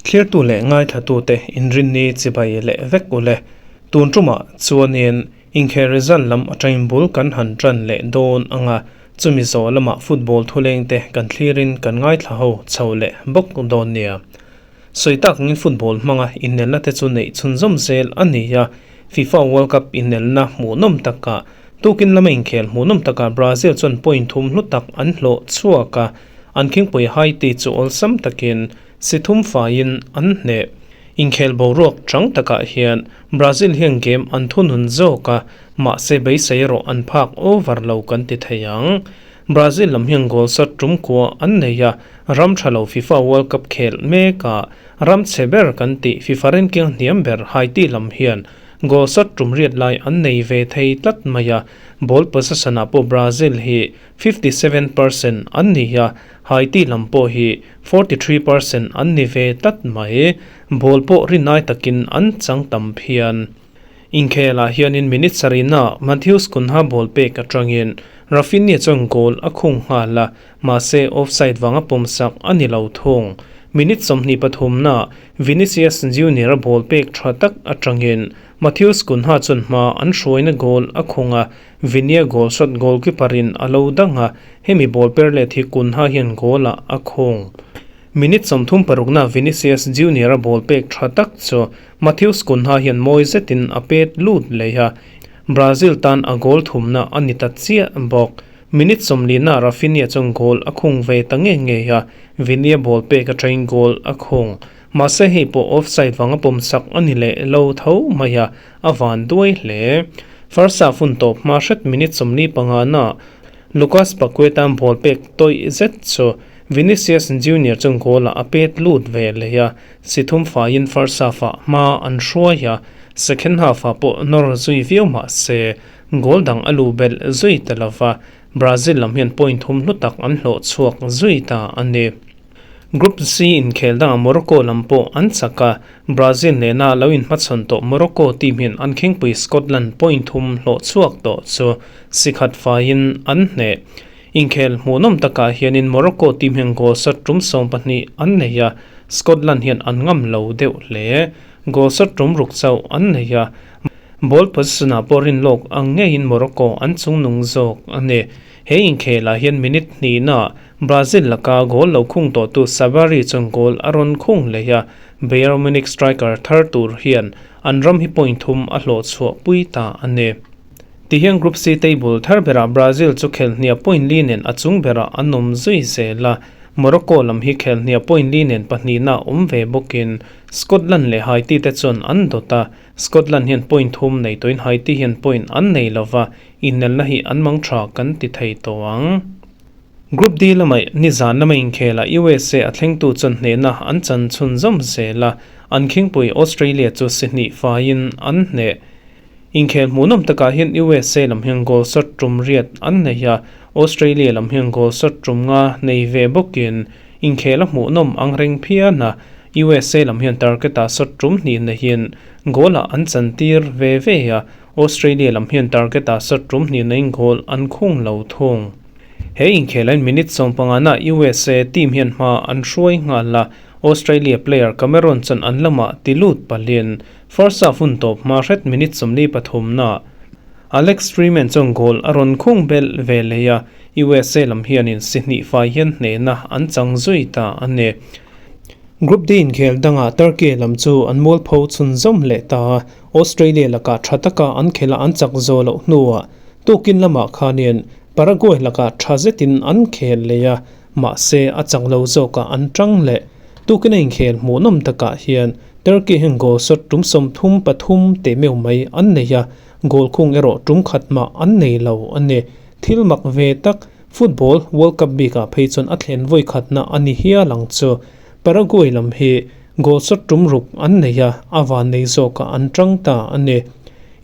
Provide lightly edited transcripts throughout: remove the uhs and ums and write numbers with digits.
Thlirtu leh ngaithlatute inrinni chibai leh vek ule. Tun tumah chuanin inkhel result lam atangin bul kan han tan leh dawn anga chumi zawh lamah football thulengte kan thlirin kan ngaithla ho chho leh bawk dawn nia. Sawi tak angin football hmanga inelna te chu neih chhunzawm zel a ni a, FIFA World Cup inelna hmuhnawm takah tukin lama inkhel hmuhnawm takah Brazil chuan point thum hlu tak an hlawh chhuak a, an khingpui Haiti chu awlsam takin si thum faiin an hneh. Inkhel boruak chang takah hian Brazil hian game an thunun zawk a, mahse beisei erawh an phak over lo kan ti thei ang. Brazil lam hian goal sat tum kua an nei a, ram tha lo FIFA World Cup khel mekah ram chhe ber kan tih FIFA ranking hniam ber Haiti lam hian goal sat tum riat lai an nei ve thei tlat mai a, ball possession ah pawh Brazil hi 57% an ni a, Haiti lam pawh hi 43% an ni ve tlat mai. Ball pawh rinai takin an chang tam phian. Inkhelah hianin minute sarihna Matheus Cunha ball pek atangin Raphinha chuan goal a khung nghal a, mahse offside vanga pawmsak a ni lo thung. Minute 23na Vinicius Junior-a ball pek tha tak atangin Matheus Cunha chuan hma an hruaina goal a khung a, Vinia goal shot goalkeeper-in a lo dang a, hemi ball per let hi Cunha hian goal-ah a khung. Minute 36na Vinicius Junior-a ball pek tha tak chu Matheus Cunha hian mawi zetin a pet lut leh a, Brazil tan a goal thumna a ni ta chiah bawk. Minute 40na Raphinha chuan goal a khung ve ta nge nge a, Vinia ball pek atangin goal a khung. Mahse hei pawh offside vanga pawmsak a ni leh lo tho mai a, a van duai hle. First half hun tawp hma hret minute 45na Lucas Paqueta ball pek tawih zet chu Vinicius Junior chuan goal ah a pet lut ve leh a, si thum faiin first half ah hma an hruai a, second half ah pawh nawr zui viau mah se goal dang a lu belh zui ta lova, Brazil lam hian point thum hlu tak an hlawh chhuak zui ta a ni. Group C inkhel dangah Morocco lam pawh an chak a, Brazil nena lo inhmachhawn tawh Morocco team hian an khingpui Scotland point thum hlawh chhuak tawh chu si khat faiin an hneh. Inkhel hmuhnawm takah hianin Morocco team hian goal sat tum 12 an nei a, Scotland hian an ngam lo deuh hle. Goal sat tum ruk chauh an nei a, ball possession ah pawh rinlawk ang ngeiin Morocco an chungnung zawk a ni. He inkhelah hian minute hnihna Brazil laka goal lo khung tawhtu Sabari chuan goal a rawn khung leh a, Bayern Munich striker thar tur hian an ram hi point thum a hlawh chhuah pui ta a ni. Tihian Group C table thar berah Brazil chu khelhnia point li nen a chung berah an awm zui zel a, Morocco lam hi khelhnia point li nen pahnihna awm ve bawkin Scotland leh Haiti te chuan an dawt a, Scotland hian point thum nei tawhin Haiti hian point an nei lova, inelna hi an mang tha kan ti thei tawh ang. Group D lamah nizan lama inkhelah USA a thlengtu chuan hnehna an chan chhunzawm zel a, an khingpui Australia chu si hnih faiin an hneh. Inkhel hmuhnawm takah hian USA lam hian goal shot tum riat an nei a, Australia lam hian goal shot tum nga nei ve bawkin inkhel a hmuhnawm ang reng phian a, USA lam hian target-ah shot tum hnih neihin goal-ah an chantir ve ve a, Australia lam hian target-ah shot tum hnih neihin goal an khung lo thung. He inkhelain minute 15 na USA team hian hma an hruai nghal a, Australia player Cameron chuan an lamah ti lut palin First half hun tawp hma hret minute 43 na Alex Freeman chuan goal a rawn khung belh ve leh a, USA lam hianin si hnih fai hian hnehna an chang zui ta a ni. Group D inkhel dangah Turkey lam chu an mualpho chhunzawm leh ta a, Australia lakah tha taka an khela an chak zawh loh hnuah tukin lamah khanin Paraguay lakah tha zetin an khel leh a, mahse a chak lo zawkah an tang leh. Tukin a inkhel hmuhnawm takah hian Turkey hian goal shot tum 33 teh meuh mai an nei a, goal khung erawh tum khat mah an nei lo a ni. Thil mak ve tak, Football World Cup bikah phei chuan a thlen vawi khatna a ni hial ang chu. Paraguay lam hi goal shot tum ruk an nei a, a van nei zawkah an tang ta a ni.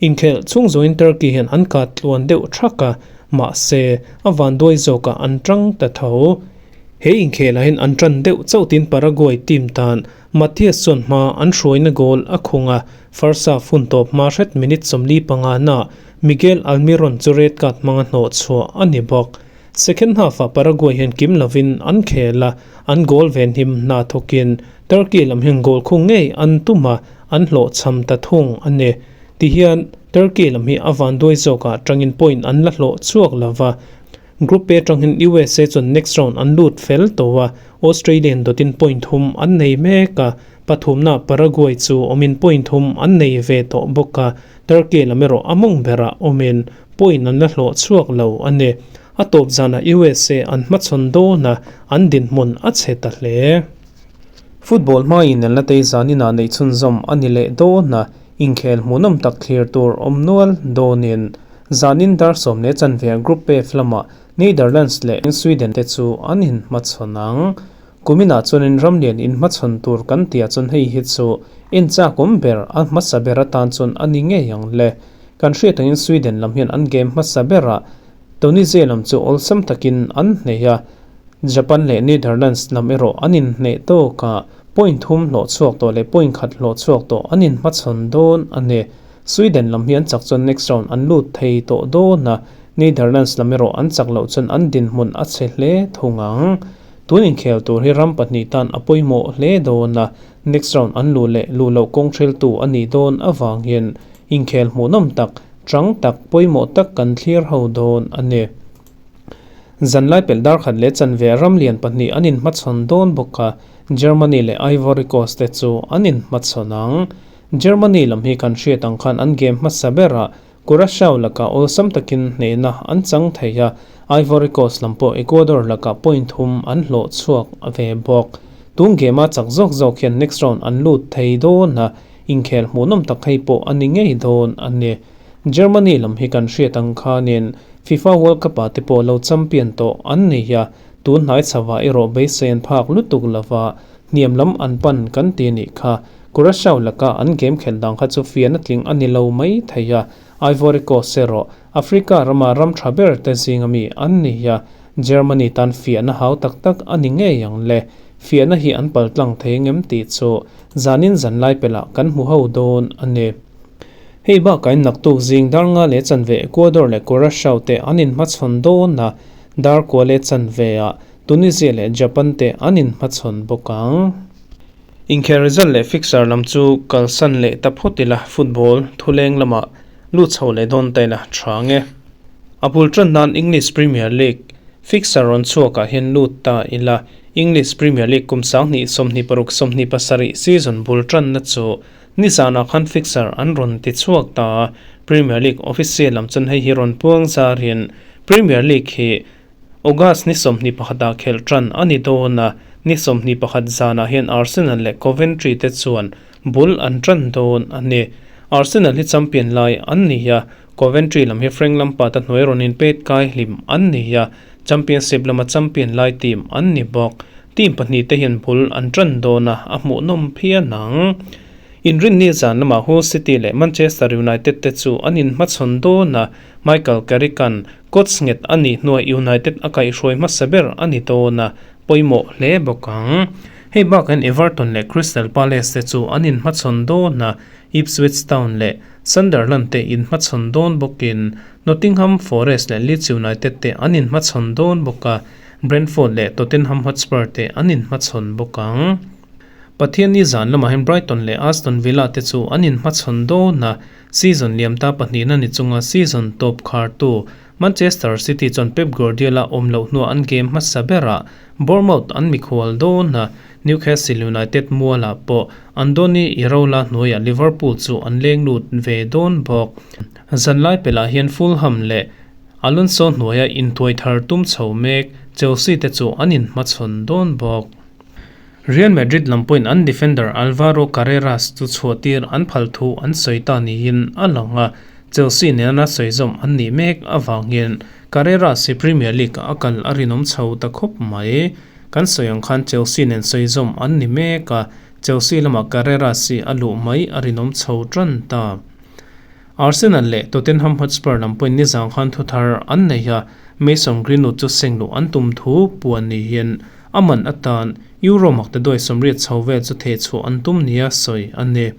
Inkhelh chhung zawngin Turkey hian an kat tluan deuh thak a, mahse a van duai zawkah an tang ta tho. He inkhelah hian an tan deuh chauh tin Paraguay team tan Matthias chuan hma an hruaina goal a khung a, first half hun tawp hma hret minute 45 na Miguel Almiron chu red card hmanga hnawh chhuah a ni bawk. Second half-ah Paraguay hian kim lovin an khel a, an goal venhim hna thawkin Turkey lam hian goal khung ngei an tum a, an hlawhchham ta thung a ni. Tihian Turkey lam hi a vanduai zawkah tangin point an la hlawh chhuak lova, Group A tangin USA chuan next round an lut fel tawh a, Australian dawtin point thum an nei mek a, pathumna Paraguay chu awmin point thum an nei ve tawh bawk a, Turkey lam erawh a mawng berah awmin point an la hlawh chhuak lo a ni. A tawp zanah USA an hmachhawn dawn a, an dinhmun a chhe ta hle. Football hmaiin an la tei zaninah neih chhunzawm a ni leh dawn a, inkhel hmuhnawm tak thlir tur awm nual dawnin zanin dar 10:15 Group F lamah Netherlands leh Sweden te chu an inhmachhawn ang. Kuminah chuanin ramlian inhmachhawn tur kan tihah chuan hei hi chu en chak awm ber a hmasa ber atan chuan a ni ngei ang le. Kan hriat angin Sweden lam hian an game hmasa berah Tunisia lam chu awlsam takin an hneh a, Japan leh Netherlands lam erawh an inhneh tawk a, point thum hlawh chhuak tawh leh point khat hlawh chhuak tawh an inhmachhawn dawn a ni. Sweden lam hi an chak chuan next round an lut thei tawh dawn a, Netherlands lam erawh an chak loh chuan an dinhmun a chhe hle thung ang. Tun inkhel tur hi ram pahnih tan a pawimawh hle dawn a, next round an luh leh luh loh kawng hriltu a nih dawn avangin inkhel hmuhnawm tak, chang tak, pawimawh tak kan thlir ho dawn a ni. Zanlai pelh dar 1:15 ram lian pahnih an inhmachhawn dawn bawk a, Germany leh Ivory Coast te chu an inhmachhawn ang. Germany lam hi kan hriat ang khan an game hmasa berah Curacao lakah awlsam takin hnehna an chang thei a, Ivory Coast lam pawh Ecuador lakah point thum an hlawh chhuak ve bawk. Tun game a chak zawk zawk hian next round an lut thei dawn a, inkhel hmuhnawm tak hei pawh a ni ngei dawn a ni. Germany lam hi kan hriat ang khanin FIFA World Cup ah te pawh lo champion tawh an nei a, tun hnai chauhah erawh beisei an phak lutuk lova hniam lam an pan kan ti anih kha. Curacao laka an game khelh dang kha chu fian a tling a ni lo mai thei a, Ivory Coast erawh Africa rama ram tha ber te zinga mi an ni a, Germany tan fiahna hau tak tak a ni ngei ang le. Fiahna hi an paltlang thei ngem tih chu zanin zanlai pelah kan hmu ho dawn a ni. Hei bakah in naktuk zing dar 5:15 Ecuador leh Curacao te an inhmachhawn dawn a, dar 9:15 ah Tunisia leh Japan te an inhmachhawn bawk ang. Inkhel result leh fixture lam chu kalsan leh ta phawt ila, football thuleng lamah lut chho leh dawn ta ila tha ang e. A bul tan nan English Premier League fixture rawn chhuakah hian lut ta ila, English Premier League kum 2026 27 season bul tanna chu Nizanah khan fixture an rawn ti chhuak ta a, Premier League official lam chuan hei hi rawn puang zarin Premier League hi August ni 21 ah khelh tan a ni dawn a, ni 21 zanah hian Arsenal leh Coventry te chuan bul an tan dawn a ni. Arsenal hi champion lai an ni a, Coventry lam hi Frank Lampard-a hnuai rawn inpet kai hlim an ni a, Championship lama champion lai team an ni bawk. Team pahnih te hian bul an tan dawn a, a hmuhnawm phian ang. Inrinni zan lamah Hull City leh Manchester United te chu an inhmachhawn dawn a, Michael Carrick-a'n coach nghet a nih hnuah United a kaihhruai hmasa ber a ni dawn a, pawimawh hle bawk ang. Hei bakah hian Everton leh Crystal Palace te chu an inhmachhawn dawn a, Ipswich Town leh Sunderland te inhmachhawn dawn bawkin Nottingham Forest leh Leeds United te an inhmachhawn dawn bawk a, Brentford leh Tottenham Hotspur te an inhmachhawn bawk ang. Pathianni zan lamah hian Brighton leh Aston Villa te chu an inhmachhawn dawn a, season liamta pahnihna ni chunga season tawp khartu Manchester City chuan Pep Guardiola awm loh hnuah an game hmasa berah Bournemouth an mikhual dawn a, Newcastle United mualah pawh Andoni Iraola hnuaiah Liverpool chu an leng lut ve dawn bawk. Zanlai pelhah hian Fulham leh Alonso hnuaia intuai thar tum chho mek Chelsea te chu an inhmachhawn dawn bawk. Real Madrid lam pawhin an defender Alvaro Carreras chu chhuahtir an phal thu an sawi ta niin a lang a, Chelsea nena sawi zawm an nih mek avangin Carreras hi Premier League a kal a rinawm chho ta khawp mai. Kan sawi ang khan Chelsea nen sawi zawm an ni mek a, Chelsea lamah Carreras hi a luh mai a rinawm chho tan ta. Arsenal leh Tottenham Hotspur lam pawhin nizang khan thuthar an nei a, Mason Greenwood chu seng luh an tum thu puan niin a man atan Euro makte duai 80 chho vel chu theh chhuah an tum nia sawi a ni.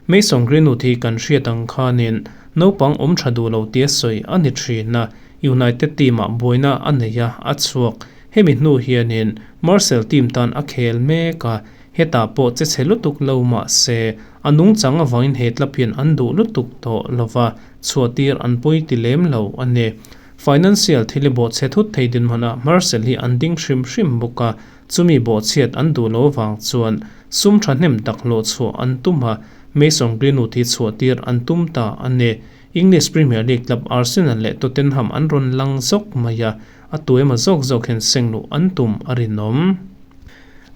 Mason Greenwood hi kan hriat ang khanin naupang awm tha duh lo tia sawi a ni thin a, United team-ah buaina a nei a, a chhuak. Hemi hnu hianin Marseille team tan a khel mek a, hetah pawh che chhe lutuk lo mah se, a nungchang avangin he club hian an duh lutuk tawh lova, chhuahtir an pawi ti lem lo a ni. Financial thil i bawhchhe thut thei dinhmunah Marseille hi an ding hrim hrim bawk a, chumi bawhchhiat an duh lo avang chuan sum thahnem tak hlawhchhuah an tum a, Mason Greenwood hi chhuahtir an tum ta a ni. English Premier League club Arsenal leh Tottenham an rawn lang zawk mai a, a tu emaw zawk zawk hian seng luh an tum a rinawm.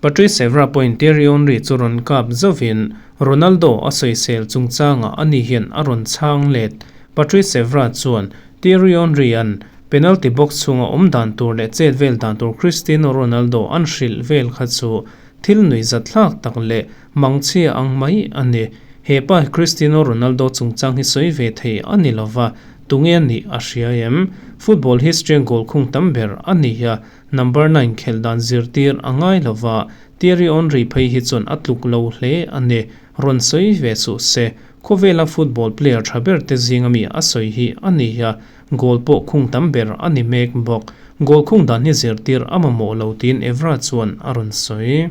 Patrice Evra pawhin Thierry Henry chu rawn kap zauhin Ronaldo a sawisel chungchangah ani hian a rawn chhang let. Patrice Evra chuan Thierry Henry-a'n penalty box chhunga awm dan tur leh chet vel dan tur Cristiano Ronaldo an hrilh vel kha chu thil nuihzat thlak tak leh mangchhia ang mai a ni. He pa hi Cristiano Ronaldo chungchang hi sawi ve thei a ni lova, tunge a nih a hria em? Football history-a goal khung tam ber a ni a, number nine khelh dan zirtir a ngai lova, Thierry Henry phei hi chuan a tluk lo hle a ni. Rawn sawi ve suh se, khawvela football player tha ber te zinga mi a sawi hi a ni a, goal pawh khung tam ber a ni mek bawk. Goal khung dan hi zirtir a mamawh lo tiin Evra chuan a rawn sawi.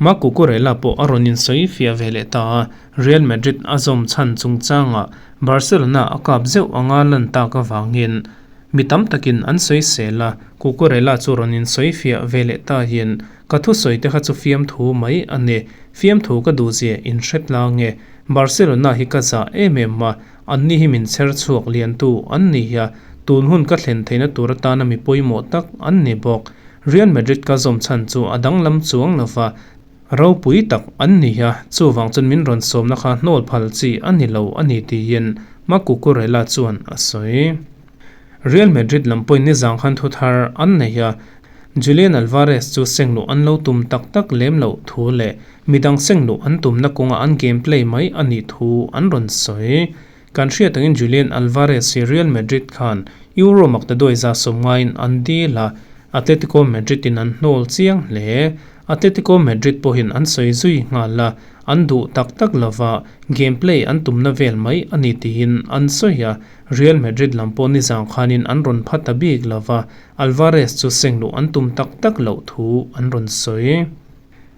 Marc Cucurella pawh a rawn insawi fiah ve leh ta a, Real Madrid a zawm chhan chungchangah Barcelona a kap zeuh anga lan tak avangin mi tam takin an sawi sel a, Cucurella chu rawn insawi fiah ve leh ta hian ka thusawi te kha chu fiamthu mai a ni, fiamthu ka duhzia inhre tlang e, Barcelona hi ka zah em em a, anni hi min chher chhuak liantu an ni a, tun hun ka thlen theihna tur atana mi pawimawh tak an ni bawk. Real Madrid ka zawm chhan chu a danglam chuang lova, ropui tak an ni a, chuvang chuan min rawn sawmna kha hnawl phal chi a ni lo a ni tiin Marc Cucurella chuan a sawi. Real Madrid lam pawhin nizang khan thu thar an nei a, Julian Alvarez chu seng luh an lo tum tak tak lem loh thu leh midang seng luh an tumna kawnga an game play mai a nih thu an rawn sawi. Kan hriat angin Julian Alvarez hi Real Madrid khan Euro maktaduai za sawm ngaiin an dil a, Atletico Madrid in an hnawl chiang hle. Atletico Madrid pawhin an sawi zui nghal a, an duh tak tak lova game play an tumna vel mai a ni tiin an sawi a, Real Madrid lam pawh nizang khanin an rawn pha ta bik lova, Alvarez chu seng luh an tum tak tak loh thu an rawn sawi.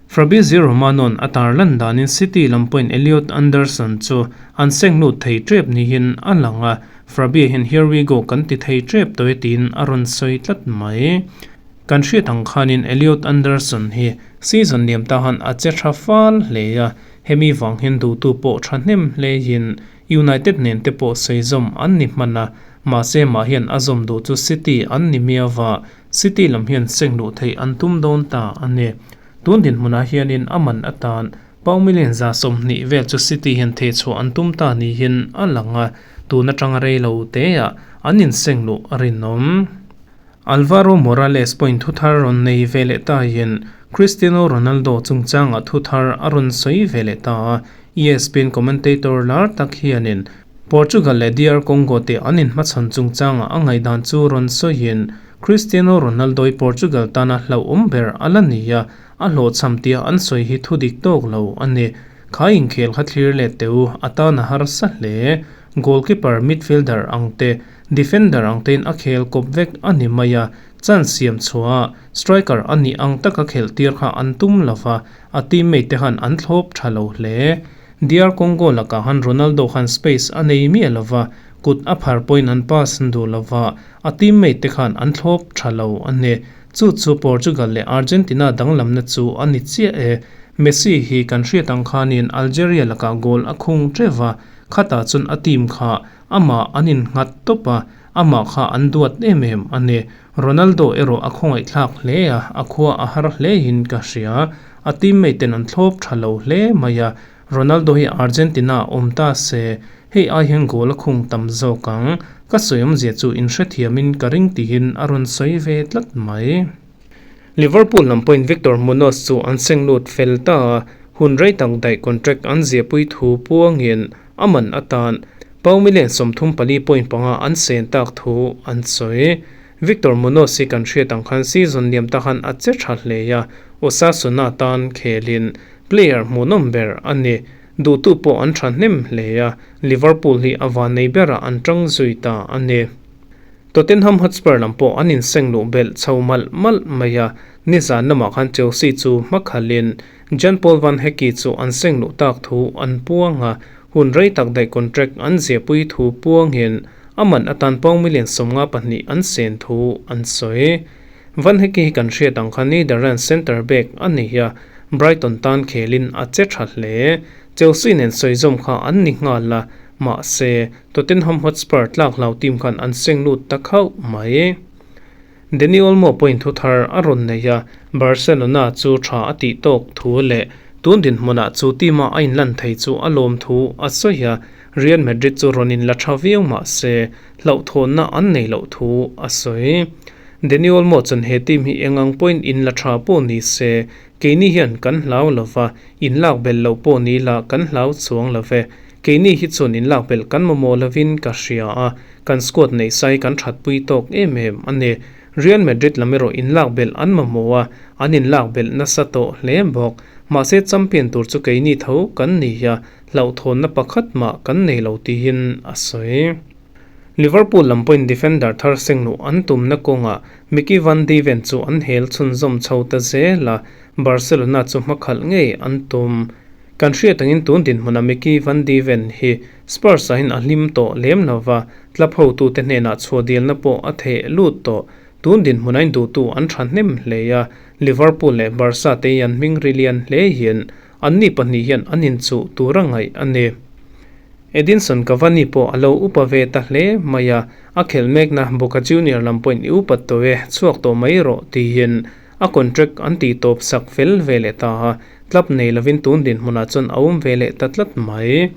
Fabrizio Romano-a'n a tarlan danin City lam pawhin Elliot Anderson chu an seng lut thei tep niin a lang a, Fabie hian here we go kan ti thei tep tawh e tiin a rawn sawi tlat mai. Kan hriat ang khanin Elliot Anderson hi season liam ta han a che tha fal hle a, hemi vang hian duhtu pawh thahnem hlein United nen te pawh sawi zawm an ni hman a, mahse mah hian a zawm duh chu City an ni miau va, City lam hian seng luh theih an tum dawn ta a ni. Tun dinhmunah hianin a man atan Pau million 20 vel chu City hian thehchhuah an tum ta niin a lang a, tun atanga rei lo teah an inseng luh a rinawm. Alvaro Morales pawhin thu thar rawn nei ve leh ta hian Cristiano Ronaldo chungchangah thu thar a rawn sawi ve leh ta a, ESPN commentator lar tak hianin Portugal leh DR Congo te an inhmachhawn chungchangah a ngaihdan chu rawn sawiin Cristiano Ronaldo-i Portugal tana hlauhawm ber a la ni a, a hlawhchham tia an sawi hi thu dik tawk lo a ni. Kha inkhel kha thlir let teh u, a tan a harsa hle. Goalkeeper, midfielder ang te, defender ang tein a khel kawp vek a ni mai a, chance siam chhuah a, striker a nih ang taka khelh tir kha an tum lova, a teammate te khan an thlawp tha lo hle. DR Congo lakah han Ronaldo khan space a nei miah lova, kut a phar pawhin an pass duh lova, a teammate te khan an thlawp tha lo a ni. Chu chu Portugal leh Argentina danglamna chu a ni chiah e. Messi hi kan hriat ang khanin Algeria lakah goal a khung teuh va, khatah chuan a team kha amah an innghat tawp a, amah kha an duat em em a ni. Ronaldo erawh a khawngaihthlak hle a, a khua a har hlein ka hria. A teammate ten an thlawp tha lo hle mai a, Ronaldo hi Argentina awm ta se, hei ai hian goal a khung tam zawk ang. Ka sawi awmzia chu inhrethiamin ka ring tihin a rawn sawi ve tlat mai. Liverpool lam pawhin Victor Munoz chu an seng lut fel ta a, hun rei tak daih contract an ziahpui thu puangin a man atan pau million 34.5 an sen tak thu an sawi. Victor Munoz hi kan hriat ang khan season liam ta khan a che tha hle a, Osasuna tan khelin player hmuhnawm ber a ni. Duhtu pawh an tha hnem hle a, Liverpool hi a van nei berah an tang zui ta a ni. Tottenham Hotspur lam pawh an inseng luh belh chho malh malh mai a, nizan lamah khan Chelsea chu hmakhalhin Jan-Paul van Hecke chu an seng luh tak thu an puang a, hun rei tak daih contract an ziahpui thu puangin a man atan pound million 52 an sen thu an sawi. Van Hecke hi kan hriat ang khan Netherlands centre back a ni a, Brighton tan khelin a che tha hle. Chelsea nen sawizawm kha an ni nghal a, mahse, Tottenham Hotspur tlak hlau team khan an seng lut ta khauh mai. Dani Olmo pawhin thu thar a rawn nei a, Barcelona chu tha a tih tawk thu leh tun dinhmunah chu team-a a inlan thei chu a lawm thu a sawi a, Real Madrid chu rawn inla tha viau mah se hlauhthawnna an nei loh thu a sawi. Dani Olmo chuan he team hi eng ang pawhin inla tha pawh ni se keini hian kan hlau lo va, inlak belh loh pawh ni la kan hlau chuang lo ve. Keini hi chuan inlak belh kan mamawh lovin ka hria a, kan squad neih sai kan thatpui tawk em em a ni. Real Madrid lam erawh inlak belh an mamawh a, an inlak belh nasa tawh hle bawk. Mahse champion tur chu keini tho kan ni a, hlauhthawnna pakhat mah kan nei lo tiin a sawi. Liverpool lam pawhin defender thar seng luh an tumna kawngah Micky van de Ven chu an hel chhunzawm chho ta zel a, Barcelona chu hmakhalh ngei an tum. Kan hriat angin tun dinhmunah Micky van de Ven hi Spurs ah hian a hlim tawh lem lo va, club hotute hnenah chhuah dilna pawh a theh lut tawh. Tun dinhmunah in duhtu an thahnem hle a, Liverpool leh Barca te hi an hming ri lian hle hian anni pahnih hian an inchuh tur a ngaih a ni. Edinson Cavani pawh a lo upa ve ta hle mai a, a khelh mekna Boca Junior lam pawhin i upat tawh e, chhuak tawh mai rawh tiin a contract an tih tawp sak fel ve leh ta a, club nei lovin tun dinhmunah chuan a awm ve leh ta tlat mai.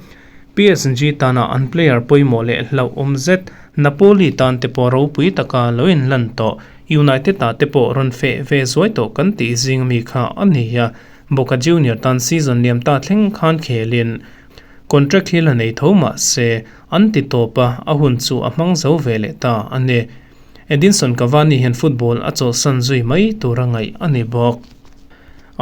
PSG tana an player pawimawh leh hlauhawm zet Napoli tan te pawh ropui taka lo inlan tawh, United ah te pawh rawn feh ve zuai tawh kan tih zing ami kha a ni a, Boca Junior tan season liam ta thleng khan khelin Contract hi la nei tho mah se, an ti tawp a, a hun chu a hmang zo ve leh ta a ni. Edinson Cavani hian football a chawlhsan zui mai tur a ngaih a ni bawk.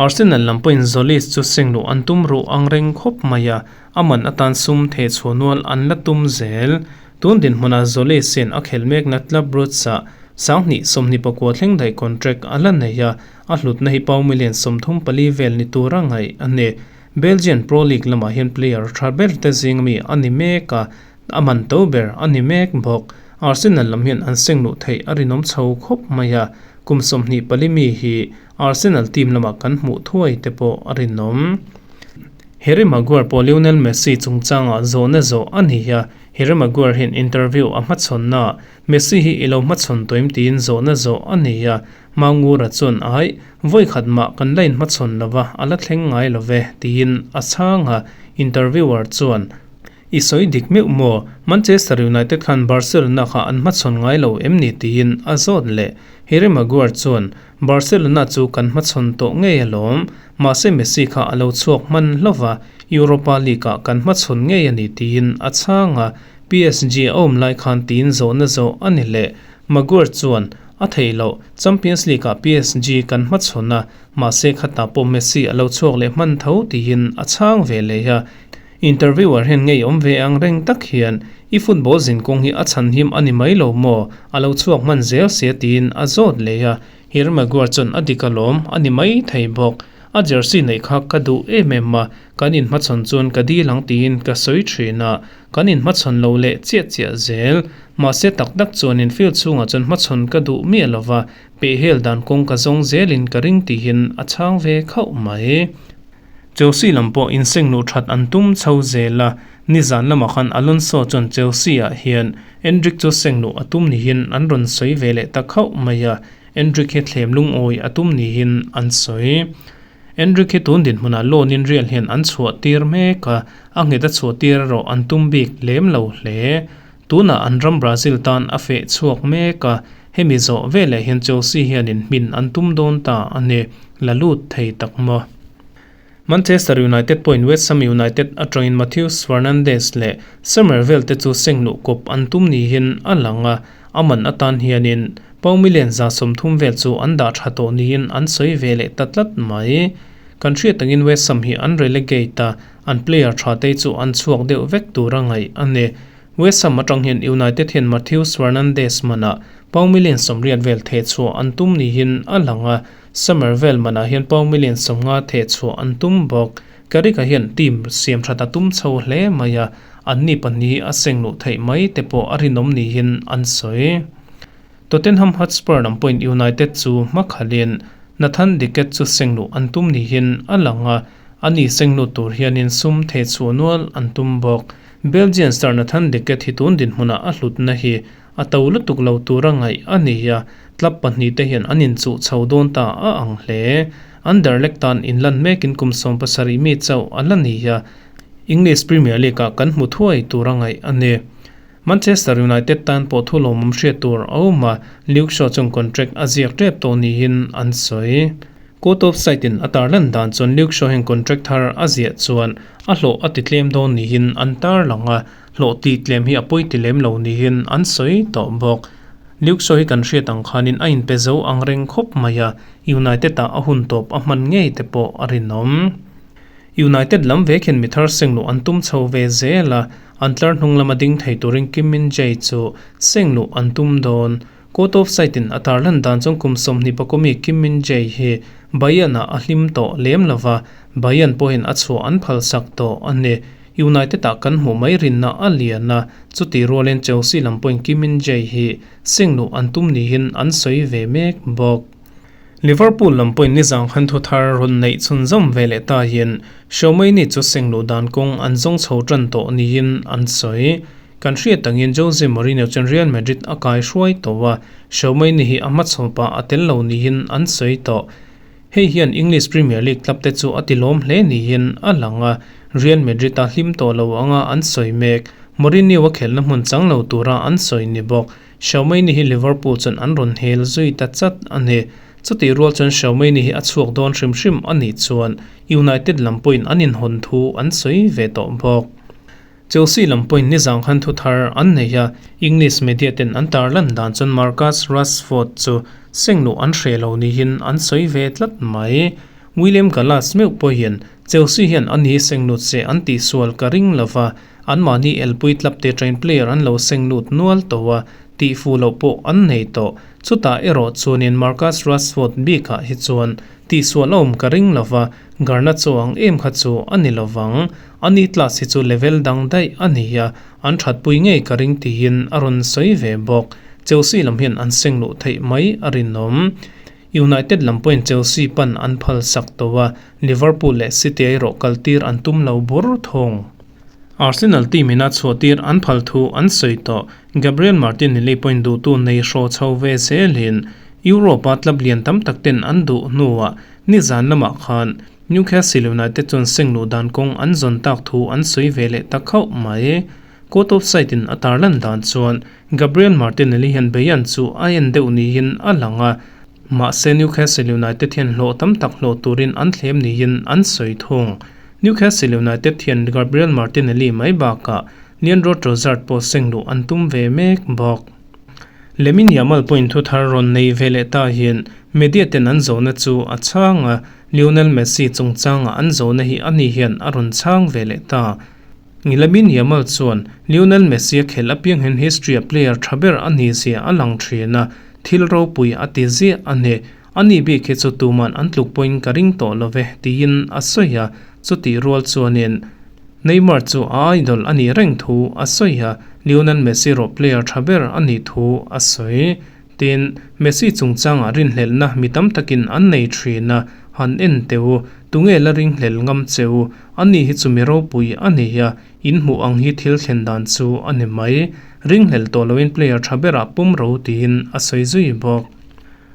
Arsenal lam pawhin Zolis chu seng luh an tum ruh ang reng khawp mai a, a man atan sum theh chhuah nual an la tum zel. Tun dinhmunah Zolis hian a khel mekna Club Brugge-ah 2029 thleng daih contract a la nei a, a hlutna hi pound million 34 vel ni tur a ngaih a ni. Belgian Pro League lamah hian player tha ber te zing ami a ni mek a, a man to ber a ni mek bawk. Arsenal lam hian an seng luh theih a rinawm chho khawp mai a, kum 24 mi hi Arsenal team lamah kan hmuh thuai te pawh a rinawm. Harry Maguire pawh Lionel Messi chungchangah zawhna zawh a ni a, Harry Maguire hian interview a hmachhawnnaah Messi hi i lo hmachhawn tawh em tiin zawhna zawh a ni a, Mangura chuan Aih, vawi khat mah kan la inhmachhawn lo va, a la thleng ngai lo ve, tiin a chhang a, interviewer chuan I sawi dik meuh maw? Manchester United khan Barcelona kha an hmachhawn ngai lo em ni? tiin a zawt leh. Harry Maguire chuan Barcelona chu kan hmachhawn tawh ngei alawm, mahse Messi kha a lo chhuak hman hlauh va, Europa League-ah kan hmachhawn ngei a ni tiin a chhang a, PSG a awm lai khan tiin zawhna zawh a ni leh. Maguire chuan A theih loh, Champions League-ah PSG kan hmachhawn a, mahse khatah pawh Messi a lo chhuak leh hman tho tiin a chhang ve leh a. Interviewer hian ngeiawm ve ang reng tak hian, I football zinkawng hi a chhanhim a ni mai lo maw? A lo chhuak hman zel sia tiin a zawt leh a. Harry Maguire chuan a dik alawm, a ni mai thei bawk. A jersey neih kha ka duh em em a, kan inhmachhawn chuan ka dil ang tiin ka sawi thin a. Kan inhmachhawn lo leh chiah chiah zel. Mahse tak tak chuan in field chhungah chuan hmachhawn ka duh miah lo va, pehhel dan kawng ka zawng zelin ka ring tihin a chhang ve khauh mai. Chelsea lam pawh inseng luh that an tum chho zel a, nizan lamah khan Alonso chuan Chelsea ah hian Endrick chu seng luh a tum nihin an rawn sawi ve leh ta khauh mai a, Endrick hi thlem lungawi a tum nihin an sawi. Endrick hi tun dinhmunah loan in Real hian an chhuah tir mek a, a nghet a chhuah tir erawh an tum bik lem lo hle. Tunah an ram Brazil tan a feh chhuak mek a, hemi zawh veleh hian Chelsea hianin hmin an tum dawn ta a ni, la lut thei tak maw? Manchester United pawhin West Ham United atangin Matheus Fernandes leh Summerville te chu seng luh kawp an tum niin a lang a, a man atan hianin pound million 130 vel chu an dah tha tawh niin an sawi ve leh ta tlat mai. Kan hriat angin West Ham hi an relegate a, an player tha te chu an chhuak deuh vek tur a ngaih a ni. West Ham atang hian United hian Matheus Fernandes manah pound million 80 vel thehchhuah an tum niin a lang a, summer vel manah hian pound million 50 thehchhuah an tum bawk. Carrick-a hian team siam that a tum chho hle mai a, anni pahnih a seng luh theih mai te pawh a rinawm niin an sawi. Tottenham Hotspur lam pawhin United chu hmakhalhin Nathan Dickett chu seng luh an tum niin a lang a, ani seng lut tur hianin sum thehchhuah nual an tum bawk. Belgian star Nathan Dickett hi tun dinhmunah a hlutna hi a to lutuk lo tura ngaih a ni a, club pahnihte hian an inchuh chho dawn ta a ang hle. Anderlecht tan inlan mekin kum 17 mi chauh a la ni a, English Premier League-ah kan hmu thuai tura ngaih a ni. Manchester United tan pawh thu lawmawm hriat tur a awm a, Luke Shaw chuan contract a ziak tep tawh niin an sawi. Court of Site-in a tarlan dan chuan Luke Shaw hian contract thar a ziah chuan a hlawh a ti tlem dawn niin an tarlang a, hlawh tih tlem hi a pawi ti lem lo niin an sawi tawh bawk. Luke Shaw hi kan hriat ang khanin a inpe zo ang reng khawp mai a, United-ah a hun tawp a hman ngei te pawh a rinawm. United lam ve khian mi thar seng luh an tum chho ve zel a, an tlar hnung lama ding thei turin Kim Min Jae chu seng luh an tum dawn. Court of Sight-in a tarlan dan chuan kum 20 pakua mi Kim Min Jae hi Bayern-ah a hlim tawh lem lo va, Bayern pawhin a chhuah an phalsak tawh a ni. United-ah kan hmuh mai rinna a lian a, chutih rualin Chelsea lam pawhin Kim Min Jae hi seng luh an tum niin an sawi ve mek bawk. Liverpool lam pawhin nizang khan thu thar rawn neih chhunzawm ve leh ta hian Xiaomei-ni chu seng luh dan kawng an zawng chho tan tawh niin an sawi. Kan hriat angin Jose Mourinho chuan Real Madrid a kai hruai tawh a, Xiaomei-ni hi a hmachhawn pah a tel lo niin an sawi tawh. Hei hian English Premier League club te chu a tilawm hle niin a lang a, Real Madrid a hlim tawh lo anga an sawi mek. Mourinho a khelhna hmun chang lo tura an sawi ni bawk. Xiaomei-ni hi Liverpool chuan an rawn hel zui ta chat a ni. Chutih rual chuan Xiaomei-ni hi a chhuak dawn hrim hrim a nih chuan United lam pawhin an inhawn thu an sawi ve tawh bawk. Chelsea lam pawhin nizang khan thu thar an nei a, English media ten an tarlan dan chuan Marcus Rashford chu seng luh an hreh lo niin an sawi ve tlat mai. William Gallas meuh pawhin Chelsea hian a ni seng lut se an tihsual ka ring lo va, Anmahni elpui tlap te train player an lo seng lut nual tawh a, tih fuh loh pawh an nei tawh. Chutah erawh chuanin Marcus Rashford bikah hi chuan tihsual a awm ka ring lo va, Garnacho ang em kha chu a ni lo vang. Ani class hi chu level dang daih a ni a, an thatpui ngei ka ring tiin a rawn sawi ve bawk. Chelsea lam hian an seng luh theih mai a rinawm. United lam pawhin Chelsea pan an phal sak tawh a, Liverpool leh City erawh kaltir an tum lo bur thung. Arsenal team in a chhuahtir an phal thu an sawi tawh. Gabriel Martinelli pawhin duhtu nei hraw chho ve zelin Europe-a club lian tam tak ten an duh hnuah nizan lamah khan Newcastle United chuan seng luh dan kawng an zawn tak thu an sawi ve leh ta khauh mai. Court of Sight-in a tarlan dan chuan Gabriel Martinelli hian Bayern chu a en deuh niin a lang a, mahse Newcastle United hian hlawh tam tak hlawh turin an thlem niin an sawi thung. Newcastle United hian Gabriel Martinelli mai bakah Leandro Trossard pawh seng luh an tum ve mek bawk. Lamine Yamal pawhin thu thar rawn nei ve leh ta hian media ten an zawhna chu a chhang a, Lionel Messi chungchanga an zawhna hi ani hian a rawn chhang ve leh ta. Lamine Yamal chuan Lionel Messi a khelh apiang hian history a player tha ber a ni zia a lang thin a, thil ropui a ti ziah a ni. Ani bik hi chu tuman an tluk pawhin ka ring tawh lo ve, tiin a sawi a, chutih rual chuanin Neymar chu a idol a nih reng thu a sawi a, Lionel Messi rawh player tha ber a nih thu a sawi. Tin, Messi chungchangah rinhlelhna mi tam takin an nei thin a, han en teh u, tunge la ringhlel ngam che u, ani hi chu mi ropui a ni a, in hmuh ang hi thil thlen dan chu a ni mai. Ringhlel tawh loin player tha berah pum ro tiin a sawi zui bawk.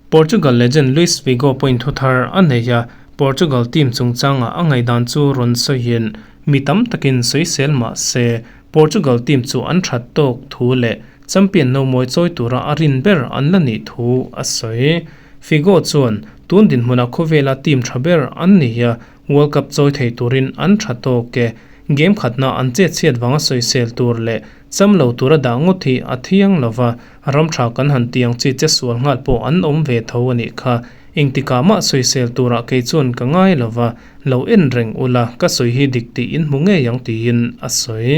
Portugal legend Luis Figo pawhin thu thar a nei a, Portugal team chungchangah a ngaihdan chu rawn sawiin mi tam takin sawisel mah se, Portugal team chu an that tawk thu leh champion no mawi chawi tura a rin ber an la nih thu a sawi. Figo chuan tun dinhmunah khawvela team tha ber an ni a, World Cup chawi thei turin an tha tawk e. Game khatna an chetchhiat vanga sawisel tur leh cham lo tura dah ngawt hi a thiang lo va, ram tha kan han tiang chi che sual nghal pawh an awm ve tho a nih kha. Engtikah mah sawisel turah kei chuan ka ngai lo va, lo en reng ula, ka sawi hi dik tih in hmu ngei ang tiin a sawi.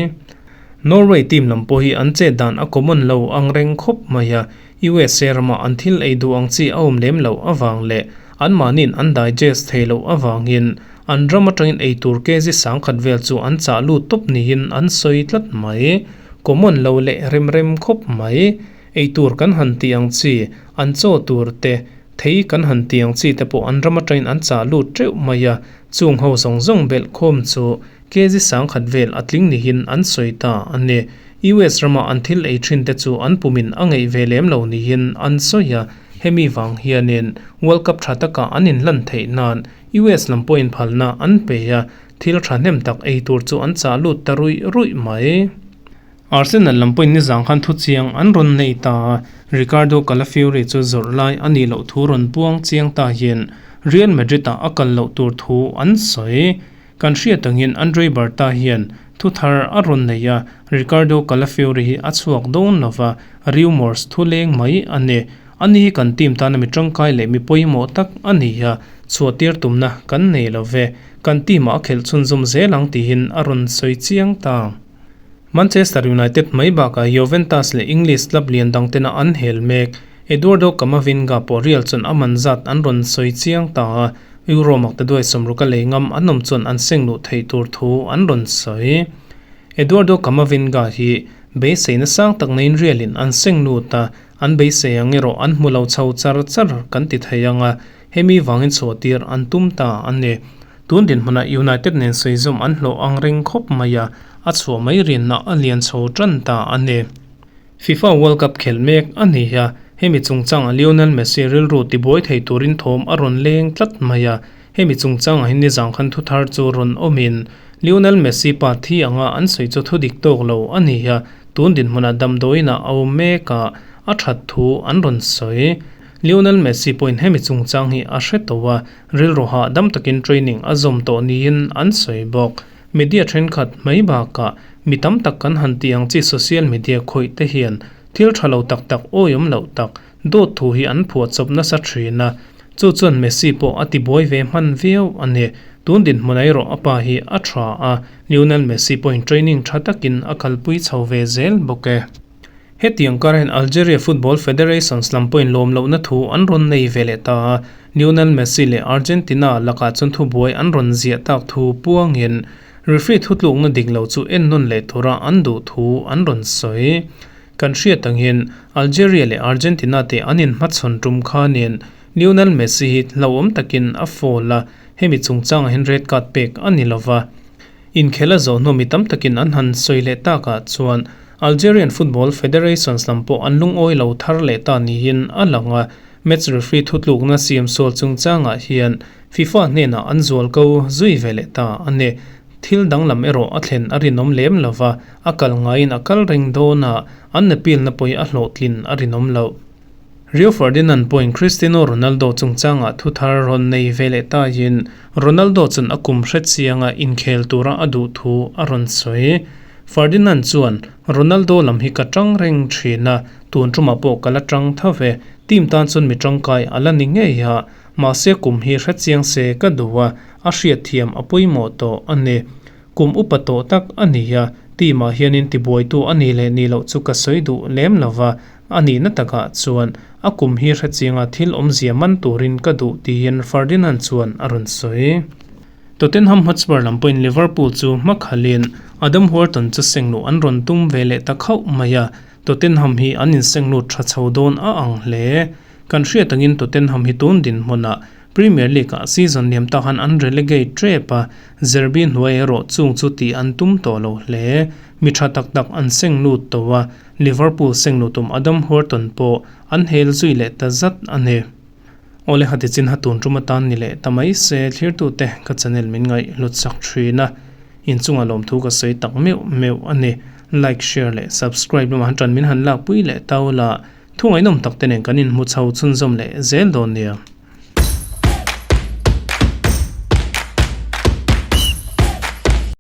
Norway team lam pawh hi an chet dan a common lo ang reng khawp mai a, USA rama an thil ei duh ang chi a awm lem loh avang leh anmahniin an digest thei loh avangin an ram atangin ei tur kg sangkhat vel chu an chah lut tawp niin an sawi tlat mai. Common lo leh rem rem khawp mai. Ei tur kan han tih ang chi, an chaw tur te, thei kan han tih ang chi te pawh an ram atangin an chah lut teuh mai a, chung ho zawng zawng belh khawm chu kg sangkhat vel a tling nihin an sawi ta a ni. US rama an thil ei thin te chu an pumin a ngeih ve lem lo nihin an sawi a, hemi vang hianin World Cup tha taka an inhlan theih nan US lam pawhin phalna an pe a, thil thahnem tak ei tur chu an chah lut ta ruih ruih mai. Arsenal lam pawhin nizang khan thuchiang an rawn nei ta a, Riccardo Calafiori chu zawrh lai a nih loh thu rawn puang chiang ta hian Real Madrid-ah a kal loh tur thu an sawi. Kan hriat angin Andre Berta hian thu thar a rawn nei a, Riccardo Calafiori hi a chhuak dawn lo va, rumours thu leng mai a ni. Ani hi kan team tana mi tangkai leh mi pawimawh tak a ni a, chhuahtir tumna kan nei lo ve. Kan team-ah a khelh chhunzawm zel ang tihin a rawn sawi chiang ta. Manchester United mai bakah Juventus leh English club lian dang tena an hel mek. Eduardo Camavinga pawh Real chuan a man zat an rawn sawi chiang ta a, Euro maktaduai sawmruka lei ngam an awm chuan an seng luh theih tur thu an rawn sawi. Eduardo Camavinga hi beiseina sang tak neiin Real in an seng lut a, an beisei ang erawh an hmu lo chho char char kan ti thei ang a, hemi vangin chhuahtir an tum ta a ni. Tun dinhmunah United nen sawi zawm an hlawh ang reng khawp mai a, a chhuah mai rinna a lian chho tan ta a ni. FIFA World Cup khelh mek a ni a, hemi chungchangah Lionel Messi rilru tibuai thei turin thawm a rawn leng tlat mai a, hemi chungchangah hi nizang khan thuthar chu rawn awmin Lionel Messi pa thi anga an sawi chu thudik tawk lo a ni a, tun dinhmunah damdawiinah a awm mek a, a that thu an rawn sawi. Lionel Messi pawhin hemi chungchang hi a hre tawh a, Rilru hah dam takin training a zawm tawh niin an sawi bawk. Media thenkhat mai bakah mi tam tak kan han tih ang chi social media khawih te hian thil tha lo tak tak awiawm loh tak dawt thu hi an phuah chawp nasa thin a, chu chuan Messi pawh a tibuai ve hman viau a ni. Tun dinhmun erawh a pa hi a tha a, Lionel Messi pawhin training tha takin a kalpui chho ve zel bawk e. Hetiang kar hian Algeria Football Federations lam pawhin lawm lohna thu an rawn nei ve leh ta a, Lionel Messi leh Argentina lakah chuan thubuai an rawn ziah tak thu puangin referee thutlukna dik lo chu ennawn leh tura an duh thu an rawn sawi. Kan hriat angin Algeria leh Argentina te an inhmachhawn tum khanin Lionel Messi hi hlauhawm takin a foul a, hemi chungchangah hian red card pek a ni lova. Inkhel a zawh hnu mi tam takin an han sawi leh takah chuan Algerian Football Federations lam pawh an lungawi lo thar leh ta niin a lang a, match referee thutlukna siam sual chungchangah hian FIFA hnenah an zual ko zui ve leh ta a ni. Thil danglam erawh a thlen a rinawm lem lo va, a kal ngaiin a kal reng dawn a, an appeal na pawhin a hlawhtlin a rinawm loh. Rio Ferdinand pawhin Cristiano Ronaldo chungchangah thu thar rawn nei ve leh taiin Ronaldo chuan a kum hre chianga inkhel tura a duh thu a rawn sawi. Ferdinand chuan, Ronaldo lam hi ka tang reng thin a, tun tumah pawh ka la tang tho ve. Team tan chuan mi tangkai a la ni ngei a, mahse kum hi hre chiang se ka duh a, a hriatthiam a pawimawh tawh a ni. Kum upa tawh tak a ni a, team ah hianin tibuaitu a nih leh nih loh chu ka sawi duh lem lo va, a nihna takah chuan a kum hi hrechianga thil awmzia man turin ka duh tiin Ferdinand chuan a rawn sawi. Tottenham Hotspur lam pawhin Liverpool chu hma khalin Adam Wharton chu sengluh an rawn tum ve leh ta khauh mai a, Tottenham hi an insenglut tha chho dawn a ang hle. Kan hriat angin Tottenham hi tun dinhmunah Premier League-ah season liam ta khan an relegate tep a, Zerbi hnuai erawh chung chu tih an tum tawh lo hle. Mi tha tak tak an seng lut tawh a, Liverpool seng luh tum Adam Wharton pawh an hel zui leh ta zat a ni. Awle hati chin ha tun tum atan ni leh ta mai se thlirtute ka channel min ngaih hlut sak thin a, inchunga lawmthu ka sawi tak meuh meuh a ni. Like, share leh subscribe lamah han tan min han lakpui leh tau la, thu ngaihnawm tak te nen kan inhmu chho chhunzawm leh zel dawn nia.